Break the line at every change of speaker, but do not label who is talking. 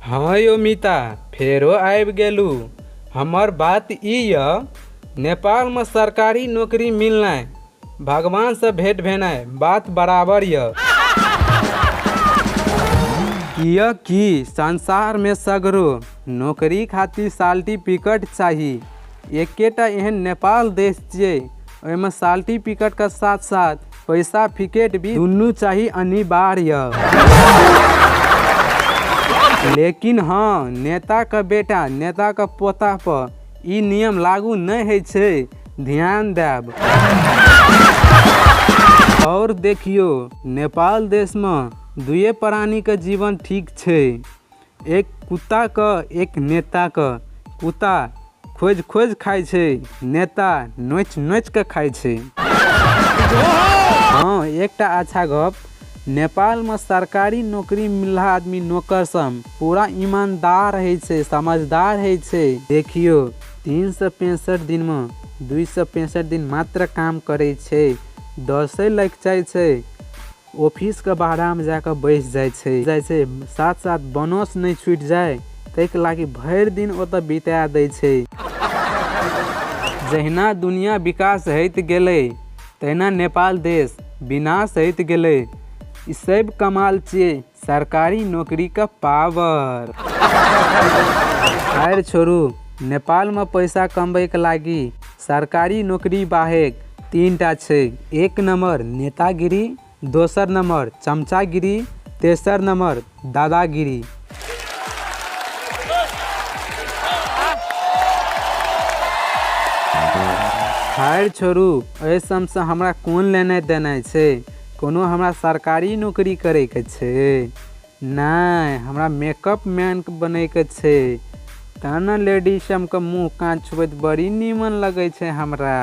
हँ यौ मिता, फेरो आबि गेलहुँ। हमर बात ई यऽ, नेपालमे सरकारी नौकरी मिलनाइ भगवानसँ भेंट भेनाइ बात बराबर यऽ। किएकि संसारमे सगरो नौकरी खातिर सार्टिफिकेट चाही। एकेटा एहन नेपाल देश छियै, ओहिमे सार्टिफिकेटके साथ साथ पैसा फिकेट भी दुनू चाही अनिवार्य। लेकिन हँ, नेताके बेटा नेताके पोता पर ई नियम लागू नहि होइ छै, ध्यान देब। और देखियो, नेपाल देशमे दुए प्राणीके जीवन ठीक छै, एक कुत्ताके एक नेताके। कुत्ता खोजि खोजि खाइ छै, नेता नोचि नोचि कऽ खाइ छै। हँ, एकटा अच्छा गप, नेपालमे सरकारी नौकरी मिलला आदमी नौकर सब पूरा ईमानदार होइ छै, समझदार होइ छै। देखियो, 365 दिनमे 265 दिन मात्र काम करै छै, 10 लागि जाइ छै, ऑफिसके बाहरामे जाकऽ बैस जाइ छै जाइ छै साथ साथ बोनस नहि छूटि जाय ताहिके लागी भरि दिन ओतऽ बिता दै छै। जहिना दुनिया विकास होइत गेलै तहिना नेपाल देश विनाश होइत गेलै। ई सब कमाल छियै सरकारी नौकरीके पावर। खैर छोड़ू, नेपालमे पैसा कमबैके लागी सरकारी नौकरी बाहेक 3टा छै। 1 नम्बर नेतागिरी, दोसर नम्बर चमचागिरी, तेसर नम्बर दादागिरी। खैर छोड़ू, एहि सबसँ हमरा कोन लेनाइ देनाइ छै? कोनो हमरा सरकारी नौकरी करैके छै? नहि, हमरा मेकअप मैन बनैके छै, तहन ने लेडीज सबके मुँह कान छुबैत बड़ी नीमन लगै छै हमरा।